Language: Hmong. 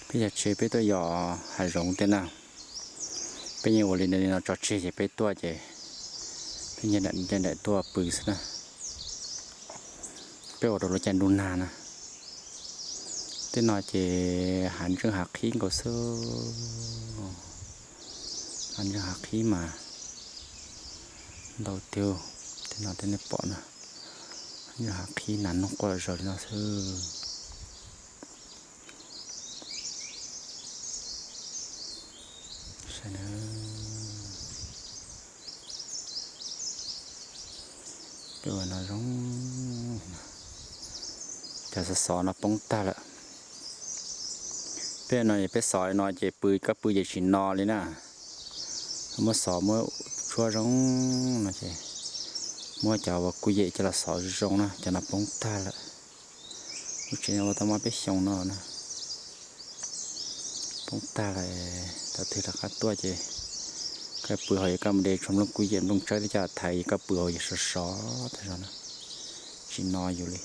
Peb yog tsev peb tuaj yos hav zoov tej na, peb yeej ua li no tso tseg ces peb tuaj ces peb ncaim ncaim tuaj pw xwb na. Peb ua rau lub caij ntuj nag na. Tej no ces hav ntseej hav qhib nkaus xwb. Hav ntseej hav qhib mas ntau tiag. Tej no tej nej pom na, hav ntseej hav qhib nas noog quaj zom zaws li no xwb. Saib na, peb ua no zoo, cov xov xov no poob tag lawm. Peb no es peb xov li no ces pw koj pw ces tsis no li na. Muab xov muab tshuab zoo no ces muab cov uas kuj yem coj los xov zoo na, cov no poob tag lawm. Lub tsev no ua tau muaj peb xyoos no na, poob tag lawm. Thaum twg rov qab tuaj ces koj pw hauv, yog koj mus de tshuav nplooj kuj yem nplooj tsawb thiab coj thaiv, koj pw hauv yog sov sov tag zog na, tsis no yus li.